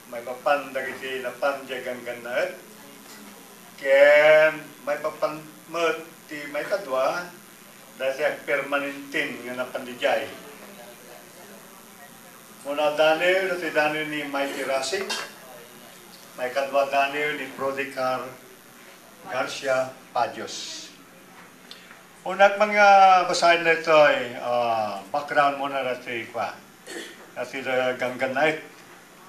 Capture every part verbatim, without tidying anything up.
Maipapan dagiti napan diay ganggannaet, ken maipapan met ti maikadua, dayta agpermanenten nga napan diay. Una danir, dayta danir ni Mighty Racing, maikadua danir ni Prodicar Garcia Padios. Unak man nga basaen daytoy, ah, background muna daytoy kua. Daytoy ganggannaet,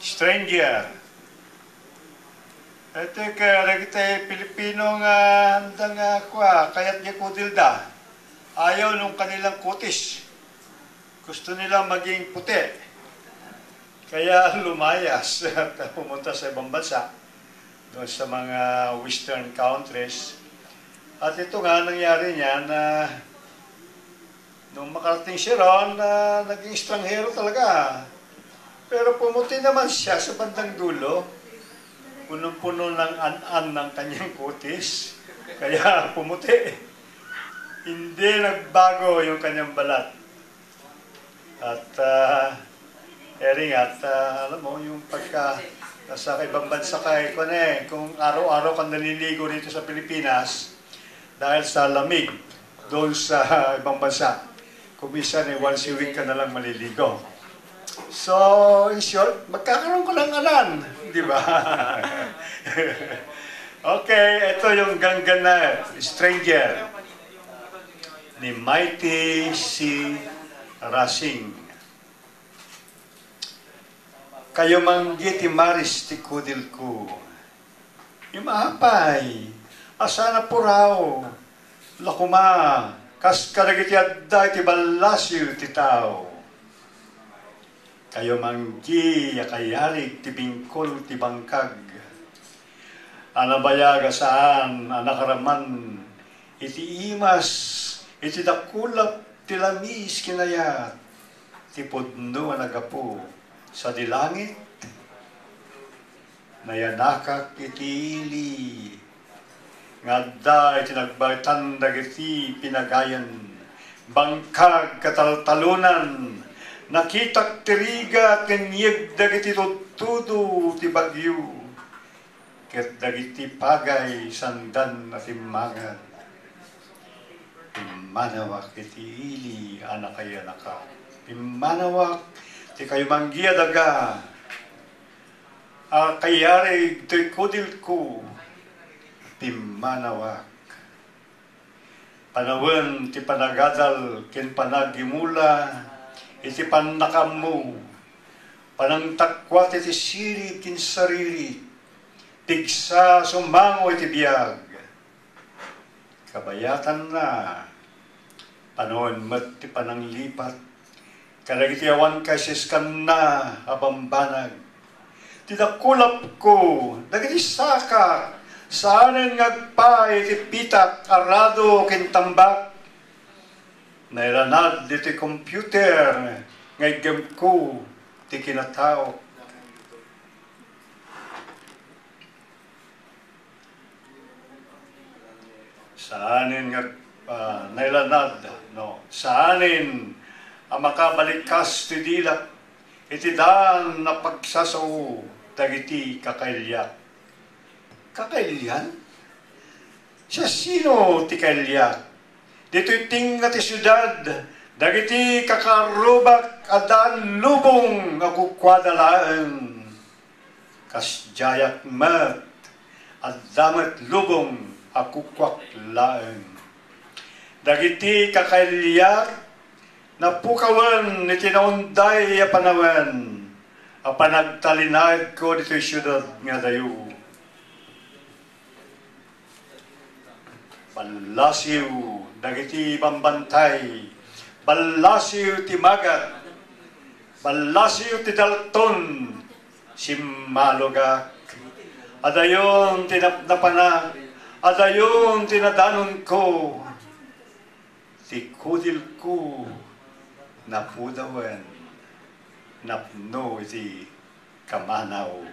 stranger. Daytoy kadagiti Pilipino nga anda nga kua, kayat diay kudilda. Ayaw no kanilang kutis. Gusto nila maging puti. Kaya lumayas at pumunta sa ibang bansa, doon sa mga western countries. At ito nga, nangyari niya na nung makarating siya ron, na naging estranghero talaga. Pero pumuti naman siya sa bandang dulo. Punong-puno ng an-an ng kanyang kutis. Kaya pumuti. Hindi nagbago yung kanyang balat. At, ah, Ering, at, ah, alam mo, yung pagka nasa ibang bansa ka, eh, kung, eh, kung araw-araw kang naliligo dito sa Pilipinas, dahil sa lamig doon sa ibang bansa, kung minsan, eh, once a week ka na lang maliligo. So, in short, magkakaroon ka ng anan, di ba? Okay, ito yung ganggan na stranger ni Mighty C. Racing. Kayo manggi ti maris ti kudilko. Imapay, asana puraw, lakuma, kas kadagiti adda iti ballasiw ti tao. Kayo manggi a kayarig ti bingkol ti bangkag. A nabayag a saan a nakaraman iti imas, iti dakulap ti lamis kinayat, ti pudno a naggapu sadi langit. Nayanakak iti ili nga adda iti nagbaytan dagiti pinagayan, bangkag kataltalonan, nakitak ti rigat ken yeg dagiti tudtudo ti bagyo, ket dagiti pagay sandan a timmangan. Pimmanawak iti ili a nakayanaka. Pimmanawak ti kayo manggi a daga a kayarig toy kudilko. Pimmanawak. Panawen ti panagadal ken panagimula iti pannakaammo, panangtakwat iti sirib ken sariri, pigsa sumango iti biag. Kabayatanna, panawen met ti pananglipat kadagiti awan kaisiskanna a bambanag. Ti dakulapko, dagiti saka, saanen nga agpaay iti pitak, arado, ken tambak. Nailanad ditoy computer nga iggemko ti kinatao. Saanen nga, ah, nailanad, no? Saanen a makabalikas ti dila iti daan a pagsasao dagiti kakailiak. Kakailian? Siasino ti kailiak? Ditoy tengnga ti siudad, dagiti kakarrubak a daan lubong a kukuada laeng. Kasdiayak met, adda met lubong a kukuak laeng. Dagiti kakailiak, napukawen iti naunday a panawen a panagtalinaedko ditoy siudad nga adayo. Ballasiw dagiti bambantay, ballasiw ti magat, ballasiw ti dalton, simmalogak. Adayon ti napnapanak, adayon ti nadanonko. Ti kudilko napudawen, napno iti kamanaw.